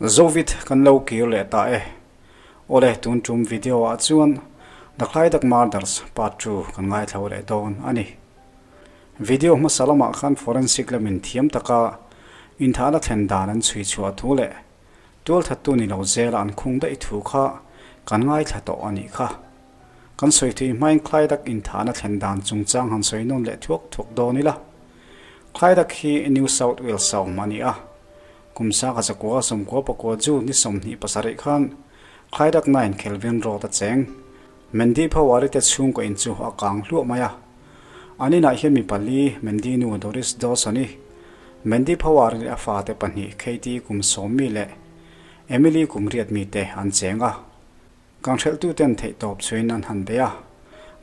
Zovit kan lo kir leh ta e. Awle tun tum video ah chuan The Klaidak Murders Part 2 kan ngaithlo leh dawn a ni. Video hmasa lamah khan forensic lamin thiam taka inthahna thlen dan an chhui chhuah thu leh tualthattu ni lo zela an khung daih thu kha kan ngaithla tawh a nih kha. Kan sawi thui hmain Klaidak inthahna thlen dan chungchang han sawi nawn leh thuak thuak dawn ila. Klaidak hi New South Wales a awm a ni a. Kum sangha zakua sawmkua pakua June ni 27 khan Klaidak 9 Kelvin Road a cheng. Mandy Phawari te chhungkaw in chu a kang hluah mai a. An inah hian mi pali, Mandy nu Doris Dawson-i, Mandy Phawari leh a fate pahnih Katie kum sawmmi leh Emily kum riatmi te an cheng a. Kanghrelhtuten theihtawp chhuin an han bei a,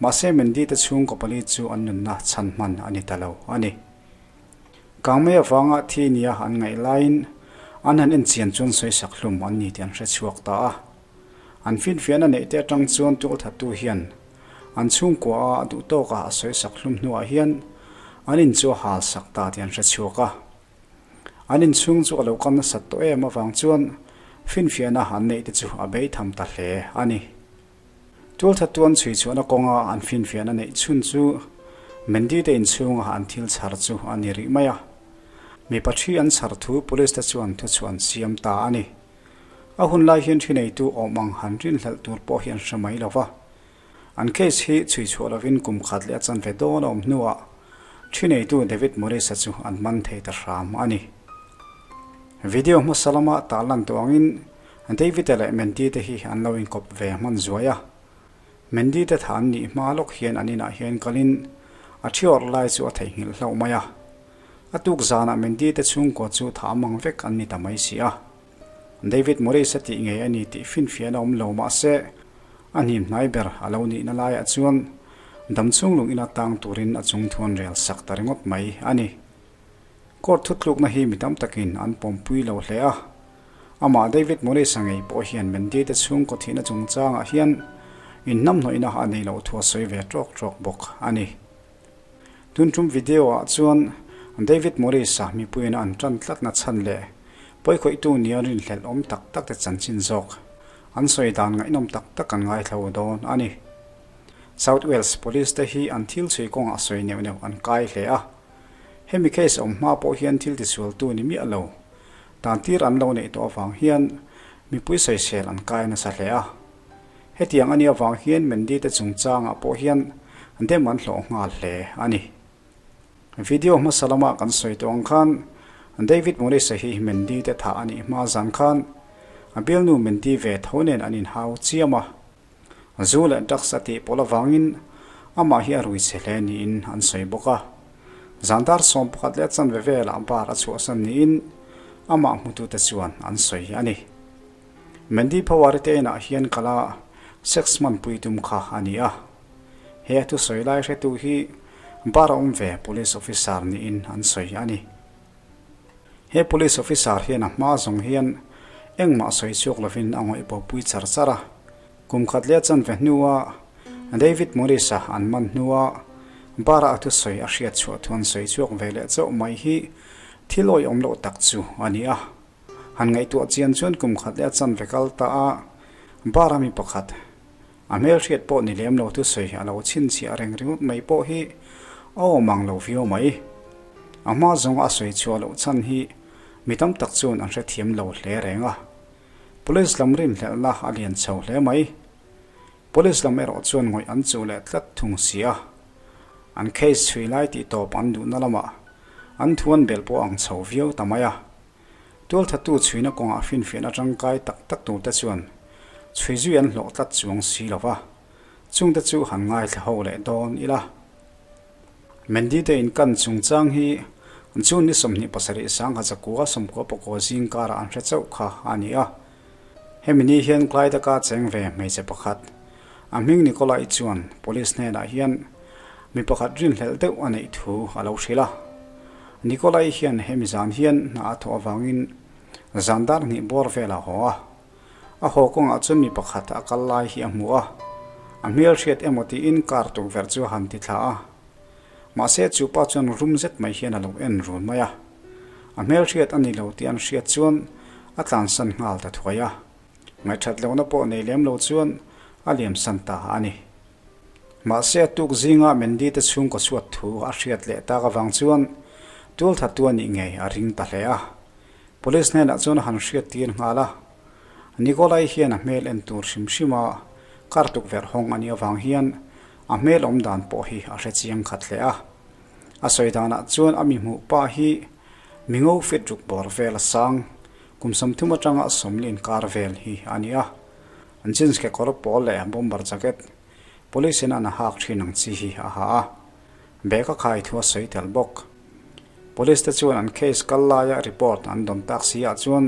mahse Mandy te chhungkaw pali chu an nunna chhan hman a ni ta lo a ni. Kangmei avanga thi nia an ngaih laiin an han enchian chuan sawisak hlum an ni tih an hre chhuak ta a. An finfiahna neih te atang chuan tualthattu hian an chhungkua a duh tawka a sawisak hlum hnuah hian an in chu a hal sak ta tih an hre chhuak a. An inchhung chu a lo kal nasat tawh em avang chuan finfiahna an neih te chu a bei tham ta hle a ni. Tualthattu an chhui chhuahna kawnga an finfiahna neih chhun chu Mandy te inchhunga an thil chhar chu a ni rih mai a. Mipa thi an chhar thu police te chuan thuchhuah an siam ta a ni. A hun lai hian thi neitu awm ang han rinhlelh tur pawh hi an hre mai lo va. An case hi chhui chhuah lovin kum khat leh a chanve dawn a awm hnuah thi neitu David Morris-a chu an man thei ta hram a ni. Video hmasa lama tarlan tawh angin David-a leh Mandy te hi an lo inkawp ve hman zuai a. Mandy te tha an nih hma lawk hian an inah hian kalin a thi awrh lai chu a theihnghilh hlauh mai a. A tuk zanah Mandy te chhungkaw chu tha mang vek an ni ta mai si a. David Morris a tih ngei a ni tih finfiahna awm lo mah se, a hnim hnai ber a lo nihna laiah chuan damchhung lung ina tang turin a chung thuan rel sak ta ringawt mai a ni. Court thutlukna hi mi tam takin an pawmpui lo hle a, amah David Morris-a ngei pawh hian Mandy te chhungkaw thihna chungchangah hian inhnamhnawihna a nei loh thu a sawi ve tawk tawk bawk a ni. Tun tum video ah chuan David Morris-a mipuiin an tan tlatna chhan leh pawikhawihtu nia rinhlelh awm tak tak te chanchin zawk an sawi dan ngaihnawm tak tak an ngaithlo dawn a ni. South Wales Police te hi an thil chhui kawngah sawi neuh neuh an kai hle a. Hemi case awm hma pawh hian thil tisualtu ni miah lo tan tir an lo neih tawh avang hian mipui sawisel an kai nasa hle a. Hetiang a nih avang hian Mandy te chungchangah pawh hian dem an hlawh nghal hle a ni. Video hmasa lama kan sawi tawh ang khan David Morris-a hi Mandy te thah a nih hma zan khan a bialnu Mandy ve tho nen an inhau chiam a. Zu leh drugs a tih pawlh avangin amah hi a rui chhe hle niin an sawi bawk a. Zan dar 11 leh chanve velah bar a chhuahsan niin amah hmutute chuan an sawi a ni. Mandy Power-i te inah hian kala sex hmanpui tum kha a ni a. He a thusawi lai hretu hi bar a awm ve police officer niin an sawi a ni. He police officer hian a hma zawng hian engmah sawi chhuak lovin a ngawih bopui char char a. Kum khat leh chanve hnua David Morris-a an man hnua bar-a a thusawi a hriat chhuah thu an sawi chhuak ve leh chauh mai hi thil awihawm loh tak chu a ni a. Han ngaihtuah chian chuan kum khat leh a chanve kal ta a, bar a mi pakhat, a hmelhriat pawh ni lem lo thusawi a lo chhinchhiah reng ringawt mai pawh hi a awm ang lo viau mai. A hma zawnga a sawi chhuah loh chhan hi mi tam tak chuan an hrethiam lo hle reng a. Police lam rinhlelhna a lian chho hle mai. Police lam erawh chuan ngawih an chuh leh tlat thung si a. An case chhui lai tih tawp an duhna lamah an thu an belh pawh ang chho viau ta mai a. Tualthatu chhuina kawngah finfiahna tangkai tak tak turte chuan chhui zui an hlawh tlat chuang si lo va, chungte chu han ngaithla ho leh dawn ila. Mandy te inkan chungchang hi June ni 27 sangha zakua 90 pakua zing karah an hre chauh kha a ni a. Hemi ni hian Clyde-a cheng ve hmeichhe pakhat, a hming Nikolai chuan police hnenah hian mi pakhat rinhlelh deuh a neih thu a lo hrilh a. Nikolai hian hemi zan hian hna a thawh avangin zan dar hnih bawr vel a haw a. A haw kawngah chuan mi pakhat a kal lai hi a hmu a, a hmel hriat emaw tiin car tukverh chu a han ti thla a. Mahse chu pa chuan rum zet mai hian a lo en run mai a. A hmel hriat a ni lo tih an hriat chuan A tlansan nghal ta thuai a. Ngaihthat lohna pawh nei lem lo chuan a liamsan ta a ni. Mahse a tuk zinga Mandy te chhungkaw chhuat thu a hriat leh tak avang chuan tualthattu a nih ngei a ring ta hle a. Police hnenah chuan a han hriat tir nghal a. Nikolai hian a hmel en tur hrim hrim a, kar tukverh hawng a nih avang hian a hmel awm dan pawh hi a hre chiang khat hle a. A sawi danah chuan a mi hmuh pa hi mi ngo fit ruk bawr vel a sang, kum 30 atanga 40 inkar vel hi a ni a. Jeans kekawr pawl leh bomber jacket, police in an a hak thin ang chi hi a ha a. Bag a khai thu a sawi tel bawk. Police te chuan an case kal laia report an dawn tak si ah chuan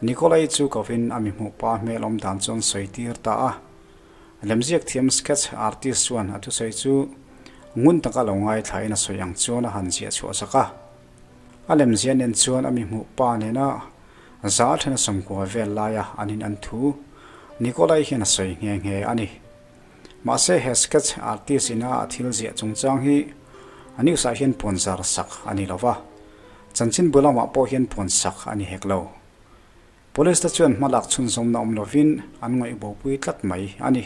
Nikolai chu kovin a mi hmuh pa hmel awm dan chuan sawi tir ta a. Lemziak thiam sketch artist chuan a thusawi chu ngun taka lo ngaithlain a sawi ang chuan a han ziah chhuah sak a. A lemziah nen chuan a mi hmuh pa nena za thena sawmkua vel laia an in an thu Nikolai hian a sawi nghe nghe a ni. Mahse he sketch artist ina a thil ziah chungchang hi a news ah hian puan zar sak a ni lova, chanchinbu lamah pawh hian puan sak a ni hek lo. Police te chuan hmalak chhunzawmna awm lovin an ngaihbopui tlat mai a ni.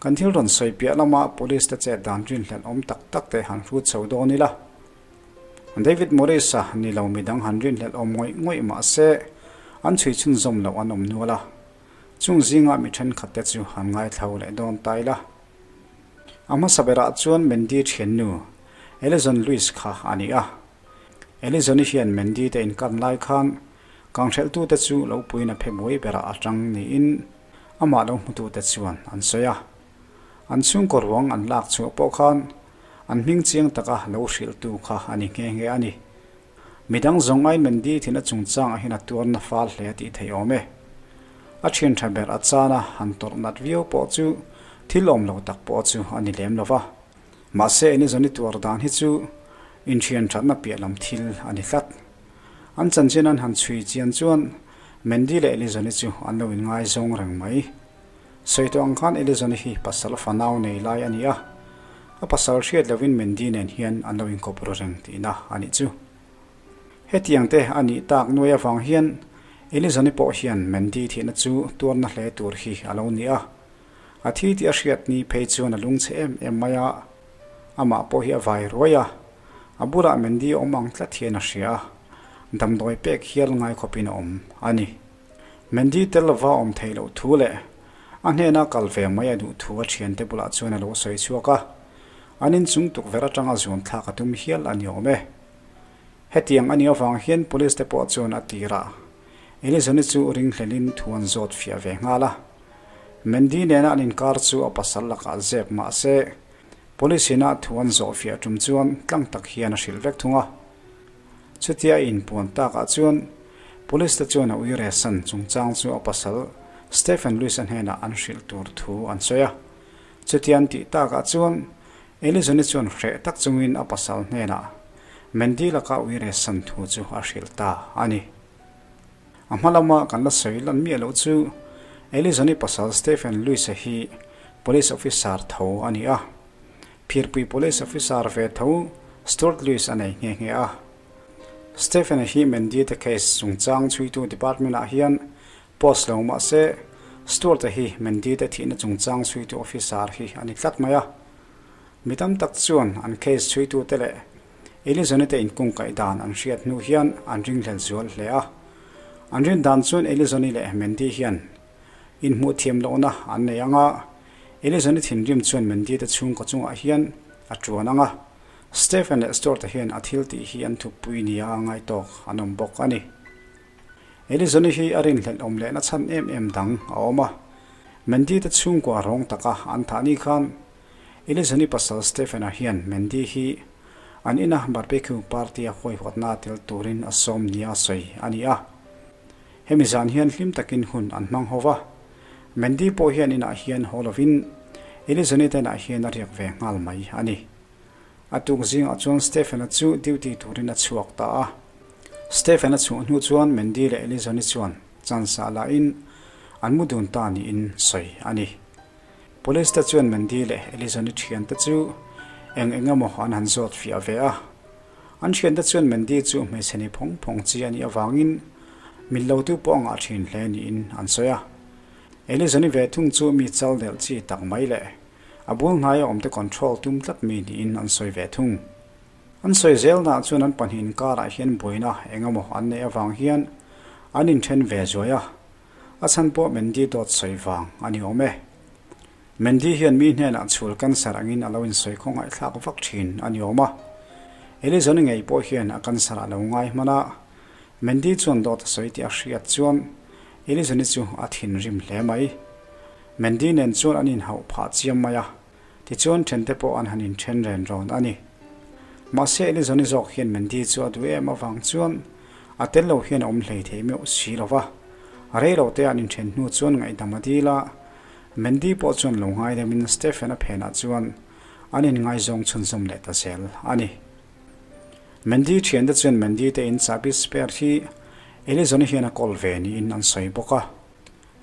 Kan thil rawn sawi piah lama police te chet dan rinhlelh awm tak tak te han hrut chho dawn ila. David Morris-a ni lo midang han rinhlelh awm ngawih ngawih mah se an chhui chhunzawm loh an awm nual a. Chung zinga mi thenkhat te chu han ngaithlo leh dawn ta ila. A hmasa berah chuan Mandy thiannu Alison Lewis kha a ni a. Elizoni hian Mandy te inkan lai khan kanghrelhtute chu lo puiin a phe buai berah a tang niin amah lo hmutute chuan an sawi a. An chhungkaw ruang an lak chhuah pawh khan an hming chiang taka lo hrilhtu kha a ni nghe nghe a ni. Midang zawng aiin Mandy thin a chungchangah hian a tuarna fal hle a tih theih awm e. A thian tha ber a chana han tawrh nat viau pawh chu thil awm lo tak pawh chu a ni lem lo va. Mahse Elizoni tuar dan hi chu inthian thatna piah lam thil a ni tlat. An chanchin an han chhui chian chuan Mandy leh Elizoni chu an lo inngaizawng reng mai. Sawi tawh ang khan Elizoni hi pasal fanau nei lai a ni a, a pasal hriat lovin Mandy nen hian an lo inkawp ru reng tihna a nih chu. Hetiang te a nih tak nuai avang hian Elizoni pawh hian Mandy thihna chu tuarna hle tur hi a lo ni a. A thi tih a hriat ni phei chuan a lungchhe em em mai a, amah pawh hi a vai ruai a, a bulah Mandy awm ang tlat hian a hria a, damdawi pek hial ngai khawpin a awm a ni. Mandy tel lova awm theih loh thu leh a hnena kal ve mai a duh thu a thiante bulah chuan a lo sawi chhuak a, an inchung tukverh atanga zuan thlak a tum hial a ni awm e. Hetiang a nih avang hian police te pawh chuan a tirah Elizoni chu ringhlelin thu an zawt fiah ve nghal a. Mandy nena an inkar chu a pasal lakah zep mah se, police ina thu an zawh fiah tum chuan tlang tak hian a hrilh vek thung a. Chutia a inpuan takah chuan police te chuan a uire san chungchang chu a pasal Stephen Lewis-a hnenah an hrilh tur thu an sawi a. Chutia an tih takah chuan Elizoni chuan hreh tak chungin a pasal hnenah Mandy laka uire san thu chu a hrilh ta a ni. A hma lama kan la sawi lan miah loh chu Elizoni pasal Stephen Lewis-a hi police officer tho a ni a. Phirpui police officer ve tho Stuart Lewis a nei nghe nghe a. Stephen-a hi Mandy te case chungchang chhuitu department-ah hian post lo mah se Stuart-a hi Mandy te thihna chungchang chhuitu officer hi a ni tlat mai a. Mi tam tak chuan an case chhuitute leh Elizoni te inkungkaih dan an hriat hnu hian an ringhlel zual hle a. An rin dan chuan Elizoni leh Mandy hian inhmuh thiam lohna an nei ang a, Elizoni thinrim chuan Mandy te chhungkaw chungah hian a tuan ang a, Stephen leh Stuart-a hian a thil tih hi an thuppui nia ngai tawk an awm bawk a ni. Elizoni hi a rinhlelh awm lehna chhan em em dang a awm a, Mandy te chhungkua rawng taka an thah ni khan Elizoni pasal Stephen-a hian Mandy hi an ina barbecue party-a huaihawtna tel turin a sawm nia sawi a ni a. Hemi zan hian hlim takin hun an hmang ho va, Mandy pawh hian inah hian haw lovin Elizoni te inah hian a riak ve nghal mai a ni. A tuk zingah chuan Stephen-a chu duty turin a chhuak ta a. Stephen-a chhuah hnu chuan Mandy leh Elizoni chuan chance ah lahin an mu dun ta niin sawi a ni. Police te chuan Mandy leh Elizoni thiante chu eng eng emaw an han zawt fiah ve a. An thiante chuan Mandy chu hmeichhe ni phawng phawng chi a nih avangin. Mit lotu pawh a ngah thin hle niin an sawi a. Elizani ve thung chu mi chal delh chi tak mai leh a bul hnaia awmte control tum tlat mi niin an sawi ve thung. An sawi zelnaah chuan an pahnihin karah hian buaina eng emaw an neih avang hian an inthen ve zuai a, a chhan pawh Mandy dawt sawi vang a ni awm e. Mandy hian mi hnenah chhul cancer angin a lo insawi khawngaihthlak vak thin a ni awm a. Elizoni ngei pawh hian a cancer a lo ngai hman a, Mandy chuan dawt a sawi tih a hriat chuan Elizoni chu a thinrim hle mai. Mandy nen chuan an inhauh phah chiam mai a. Tichuan thente pawh an han inthen ren rawn a ni. Mahse Elizoni zawk hian Mandy chu a duh em avang chuan a tel lo hian a awm hlei thei meuh si lo va. Rei lo te an inthen hnu chuan ngaihdam a dil a, Mandy pawh chuan lo ngai deuhin Stephen-a phenah chuan an inngaizawng chhunzawm leh ta zel a ni. Mandy thiante chuan Mandy te in chahbi spare hi Elizoni hian a kawl ve niin an sawi bawk a.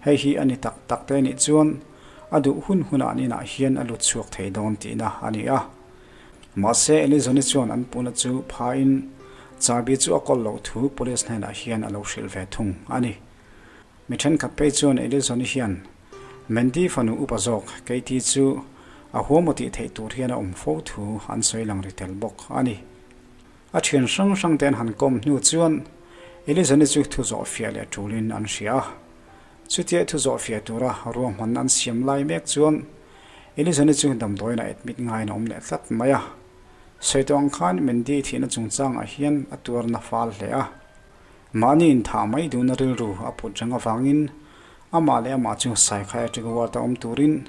Hei hi a ni tak tak te nih chuan a duh hun hunah an inah hian a lut chhuak thei dawn tihna a ni a. Mahse, Elizoni chuan an puna chu phain chahbi chu a kawl loh thu police hnenah hian a lo hrilh ve thung a ni. Mi thenkhat phei chuan Elizoni hian Mandy fanu upa zawk Katie chu a huam aw tih theih tur hian a awm fo thu an sawi lang ri tel bawk a ni. A thian hrang hrang te an han kawm hnu chuan Elizani chu thu zawh fiah leh tulin an hria a. Chutia thu zawh fiah tura ruahman an siam lai mek chuan Elizani chu damdawiin a admit ngaiin a awm leh tlat mai a. Sawi tawh ang khan Mandy thihna chungchangah hian a tuarna fal hle a. Mahni inthah mai duhna rilru a put reng avangin amah leh amah chu psychiatric ward a awm turin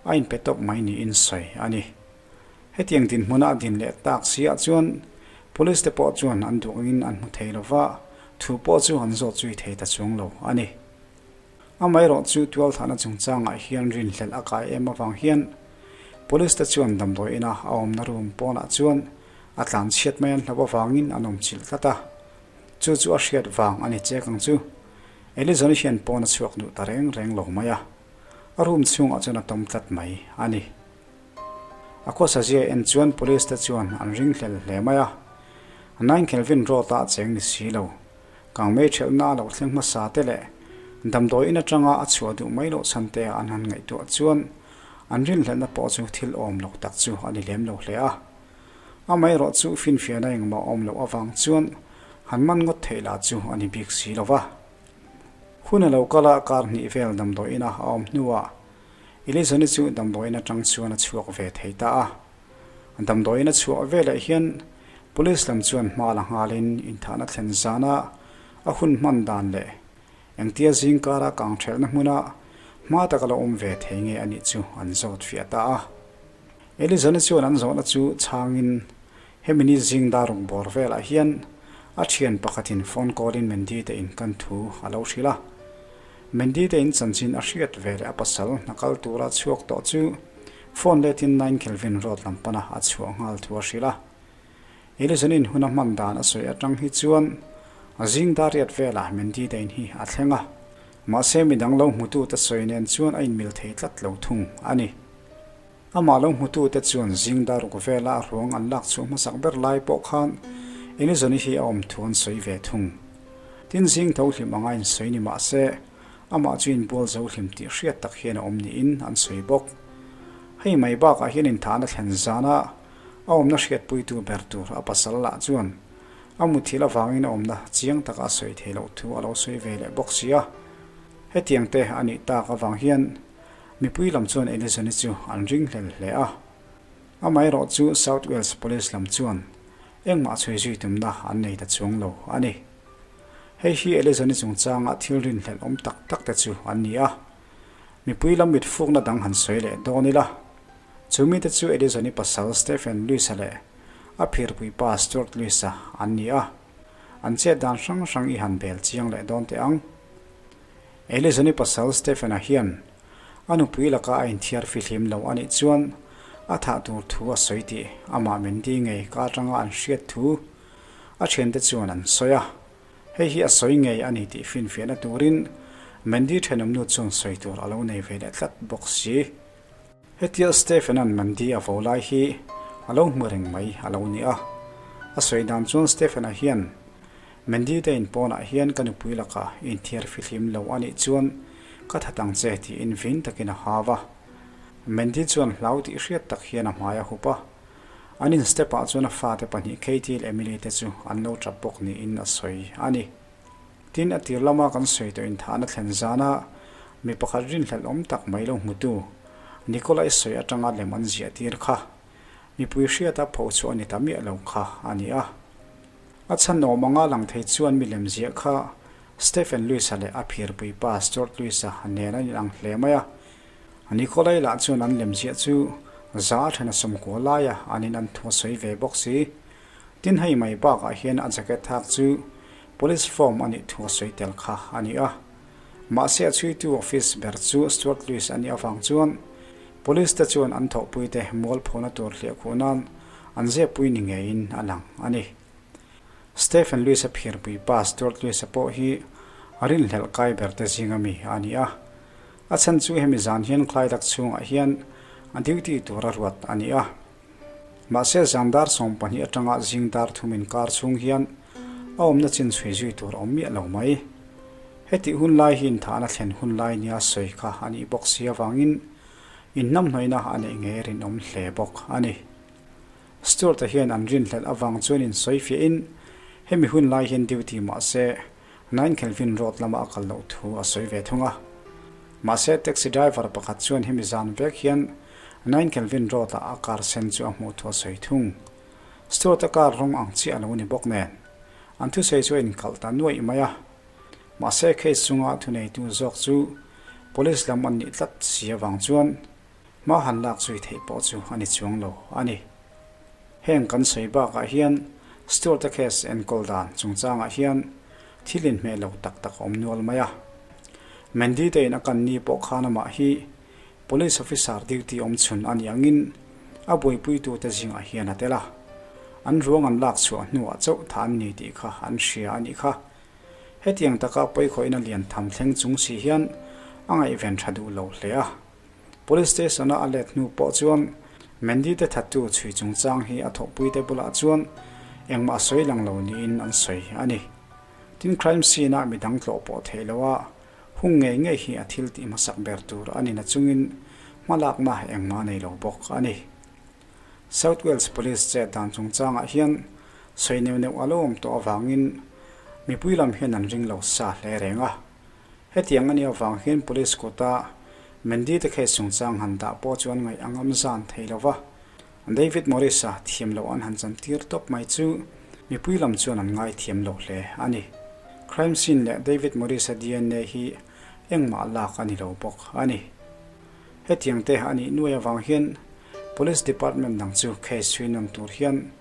a inpe tawp mai niin sawi a ni. Hetiang dinhmuna a din leh tak siah chuan Police te pawh chuan an duh angin an hmu thei lo va, thu pawh chu an zawt zui thei ta chuang lo a ni. Amaherawh chu tualthahna chungchangah hian rinhlelh a kai em avang hian Police te chuan damdawi ina a awmna room pawnah chuan a tlan chhiat mai an hlauh avangin an awm chilh tlat a, chu chu a hriat vang a ni chek ang chu. Elizoni hian pawn a chhuak duh ta reng reng lo mai a, a room chhungah chuan a tawm tlat mai a ni. A khawsa zia en chuan police te chuan an ringhlel hle mai a, Nine Kelvin Road ah cheng ni si lo. Kangmei thelhna a lo thleng hmasa te leh damdawi in atanga a chhuah duh mai loh chhan te an han ngaihtuah chuan an rinhlelhna pawh chu thil awm lo tak chu a ni lem lo hle a. Amaherawh chu finfiahna engmah awm loh avang chuan han man ngawt theih lah chu a ni bik si lo va. Hun a lo kal a, kar hnih vel damdawi ina a awm hnuah Elizani chu damdawiin atang chuan a chhuak ve thei ta a. Damdawiin a chhuah veleh hian Police lam chuan hma la nghalin inthahna thlen zana a hun hman dan leh engtia zingkara kangthelhna hmuna hma taka la awm ve thei nge a nih chu an zawt fiah ta a. Elizani chuan an zawhna chu chhangin hemi ni zing daruk bawr velah hian a thian pakhatin phone call in Mandy te in kan thu a lo hrilh a. Mandy te in chanchin a hriat ve leh a pasal hna kal tura chhuak tawh chu phone letin Nine Kelvin Road lam pana a chhuah nghal thu a hrilh a. Elizanin hun a hman dan a sawi atang hi chuan a zing dar riat velah Mandy te in hi a thleng a, mahse midang lo hmutute sawi nen chuan a inmil thei tlat lo thung a ni. Amah lo hmutute chuan zing daruk vela a ruang an lak chhuah hmasak ber lai pawh khan Elizoni hi a awm thu an sawi ve thung. Tin zing tho hlim anga insawi ni mah se, amah chu inbual zo hlim tih hriat tak hian a awm niin an sawi bawk. Hei mai bakah hian inthahna thlen zana a awmna hriatpuitu ber tur a pasal lah chuan a muthilh avangin a awmna chiang taka a sawi thei loh thu a lo sawi ve leh bawk si a. Hetiang te a nih tak avang hian Mipui lam chuan Elizani chu an ringhlel hle a. Amaherawh chu South Wales Police lam chuan engmah chhui zui tumna an nei ta chuang lo a ni. Hei hi Elizani chungchanga thil rinhlelh awm tak tak te chu an ni a. Mipui lam mit fukna dang han sawi leh dawn ila. Chu mite chu Elizani pasal Stephen Lewis-a leh a phirpui pa Stuart Lewis-a an ni a. An chet dan hrang hrang i han bel chiang leh dawn teh ang. Elizani pasal Stephen-a hian a nupui laka a inthiar fihlim lo a nih chuan a thah tur thu a sawi tih amah Mandy ngei ka atanga an hriat thu a thiante chuan an sawi a. Hei hi a sawi ngei a ni tih finfiahna turin Mandy thenawmnu chuan sawi tur a lo nei ve leh tlat bawk si. Hetia Stephen-a'n Mandy a vo lai hi a lo hmu reng mai a lo ni a. A sawi dan chuan Stephen-a hian. Mandy te in pawnah hian ka nupui lakah inthiar fihlim lo a nih chuan ka that ang che tiin vin takin a hau a. Mandy chuan hlau tih hriat tak hian a hmai a hup a. An in step ah chuan a fate pahnih Katie leh Emily te chu an lo tap bawk niin a sawi a ni. Tin, a tir lama kan sawi tawh inthahna thlen zana mi pakhat rinhlelh awm tak mai lo hmutu Nikolai sawi atanga lem an ziah tir kha mipui hriata pho chu a ni ta miah lo kha a ni a. A chhan awm anga lang thei chuan mi lem ziah kha Stephen Lewis-a leh a phirpui pa Stuart Lewis-a nen an inang hle mai a. Nikolai lah chuan an lem ziah chu za a then a sawmkua laia an in an thu a sawi ve bawk si. Tin hei mai bakah hian a jacket hak chu Police form a nih thu a sawi tel kha a ni a. Mahse a chhuitu office ber chu Stuart Lewis a nih avang chuan Police te chuan an thawhpuite mualphona tur hliahkhuh nan an zepui ni ngeiin a lang a ni. Stephen Lewis-a phirpui pa Stuart Lewis-a pawh hi a rinhlelh kai ber te zinga mi a ni a. A chhan chu hemi zan hian Clyduck chhungah hian a duty tur a ruat a ni a. Mahse zan dar 12 atanga zing dar thum inkar chhung hian a awmna chin chhui zui tur a awm miah lo mai. Hetih hun lai hi inthahna thlen hun lai nia sawi kha a nih bawk si avangin inhnamhnawihna a neih ngei rinawm hle bawk a ni. Stuart-a hian an rinhlelh avang chuan insawi fiahin hemi hun lai hian duty mahse Nine Kelvin Road lama a kal loh thu a sawi ve thung a. Mahse taxi driver pakhat chuan hemi zan vek hian Nine Kelvin Road-ah a car sen chu a hmuh thu a sawi thung. Stuart-a car rawng ang chiah a lo ni bawk nen, an thusawi chu a inkalh ta nuaih mai a. Mahse case chunga thuneitu zawk chu police lam an nih tlat si avang chuan hma han lak zui theih pawh chu a ni chuang lo a ni. Heng kan sawi bakah hian Stuart-a case enkawl dan chungchangah hian thil inhmeh lo tak tak a awm nual mai a. Mandy te in a kan ni pawh khan amah hi Police officer duty awm chhun a nih angin a buaipuitute zingah hian a tel a. An ruang an lak chhuah hnuah chauh tha an ni tih kha an hria a nih kha. Hetiang taka pawikhawihna lian tham thleng chung si hian a ngaihven tha duh lo hle a. Police station-a a let hnu pawh chuan Mandy te thattu chhui chungchang hi a thawhpuite bulah chuan engmah sawi lang lo niin an sawi a ni. Tin crime scene-a midang tlawh pawh theih loha hung ngei ngei hi a thil tih hmasak ber tur a ni na chungin hmalakna engmah nei lo bawk a ni. South Wales Police chet dan chungchangah hian sawi neuh neuh a lo awm tawh avangin mipui lam hian an ring lo sa hle reng a. Hetiang a nih avang hian Police kuta Mandy te case chungchang han dah pawh chuan ngaih a ngam zan thei lo va, David Morris-a thiam loh an han chantir tawp mai chu mipui lam chuan an ngai thiam lo hle a ni. Crime scene leh David Morris-a dna hi engmah lak a ni lo bawk a ni. Hetiang te a nih nuai avang hian Police Department dang chu case chhui nawn tur hian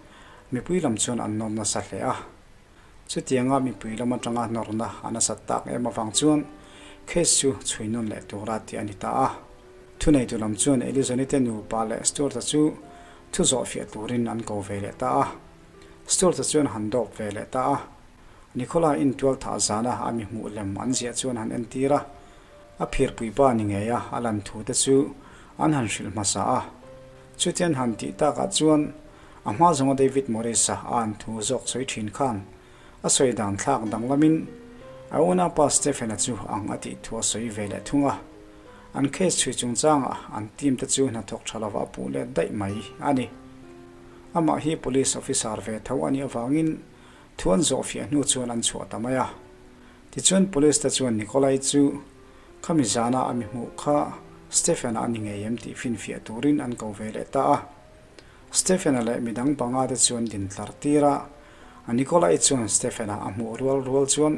mipui lam chuan an nawm nasa hle a. Chutianga mipui lam atanga nawrna a nasat tak em avang chuan case chu chhui nawn leh tura tih a ni ta a. Thuneitu lam chuan Elizoni te nupa leh Stuart-a chu thu zawh fiah turin an ko ve leh ta a. Stuart-a chuan han dawp ve leh ta a. Nicola intual thah zana a mi hmuh lem an ziah chuan han entir a. A phirpui pa ni ngei a a lan thu te chu an han hrilh hmasa a. Chutian han tih takah chuan a hma zawnga David Morris-a a an thu zawk sawi thin khan a sawi dan thlak danglamin a unaupa Stephen-a chu ang a tih thu a sawi ve leh thung a. An case chhui chungchangah an team te chu hnathawk tha lova a puh let daih mai a ni. Amah hi police officer ve tho a nih avangin thu an zawh fiah hnu chuan an chhuah ta mai a. Tichuan police te chuan Nikolai chu khami zana a mi hmuh kha Stephen-a a ni ngei em tih finfiah turin an ko ve leh ta a. Stephen-a leh midang panga te chuan din tlar tir a, Nikolai chuan Stephen-a a hmuh rual rual chuan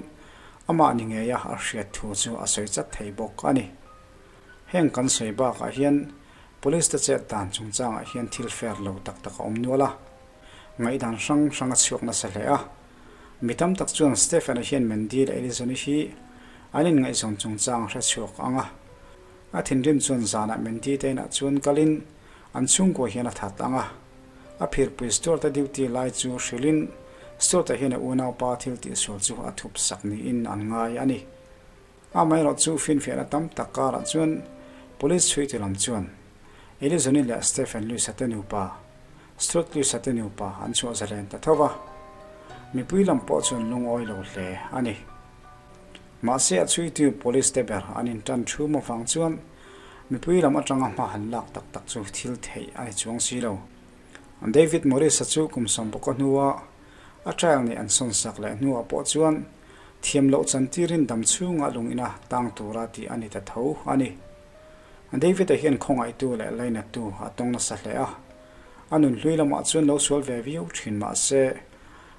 amah ni ngeia a hriat thu chu a sawi chat thei bawk a ni. Heng kan sawi bakah hian police te chet dan chungchangah hian thil fair lo tak tak a awm nual a, ngaihdan hrang hrang a chhuak nasa hle a. Mi tam tak chuan Stephen-a hian Mandy leh Elizon-i hi an inngaihzawn chungchang hre chhuak ang a. A thinrim chuan zanah Mandy te inah chuan kalin an chhungkua hian a that ang a. A phirpui Stuart-a duty lai chu hrilhin Stuart-a hian a unaupa thil tihsual chu a thup sak niin an ngai a ni. Amaherawh chu finfiahna tam tak karah chuan Police chhuitu lam chuan Elizon-i leh Stephen Lewis-a te nupa Stuart Lewis-a te nupa an chhuah zalen ta tho va. Mipui lam pawh chuan lungawi lo hle a ni. Mahse a chhuitu police te ber an intan thum avang chuan mipui lam atanga hma han lak tak tak chu thil theih a ni chuang si lo. David Morris-a chu kum sawmpakaw hnua a trial nih an sawnsak leh hnuah pawh chuan thiam loh chantirin dam chhunga lung ina tang tura tih a ni ta tho a ni. David-a hian khawngaihtu leh lainattu a tawng nasa hle a, a nun hlui lamah chuan lo sual ve viau thin mah se,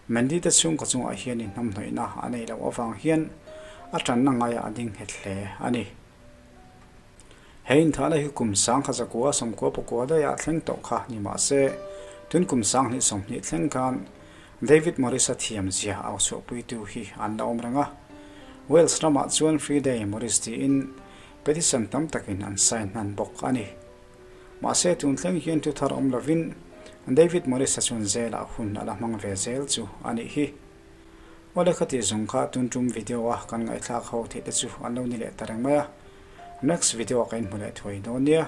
Mandy te chhungkaw chungah hian inhnamhnawihna a neih loh avang hian a tanna ngaiah a ding nghet hle a ni. He inthahna hi kum sangkha zakua sawmkua pakua daihah thleng tawh kha ni mah se, tun kum 20 20 thleng khan David Morris-a thiamzia au chhuahpuitu hi an la awm reng a. Wales ramah chuan Free Day Morris tiin petition tam takin an sign hnan bawk a ni. Mahse tun thleng hian thu thar awm lovin David Morris-a chuan zelah hun a la hmang ve zel chu a nih hi. Awle khati zawng kha tun tum video a kan ngaihthlak ho theih te chu an lo ni leh ta reng mai a. Next video ah ka inhmu leh thuai dawn nia.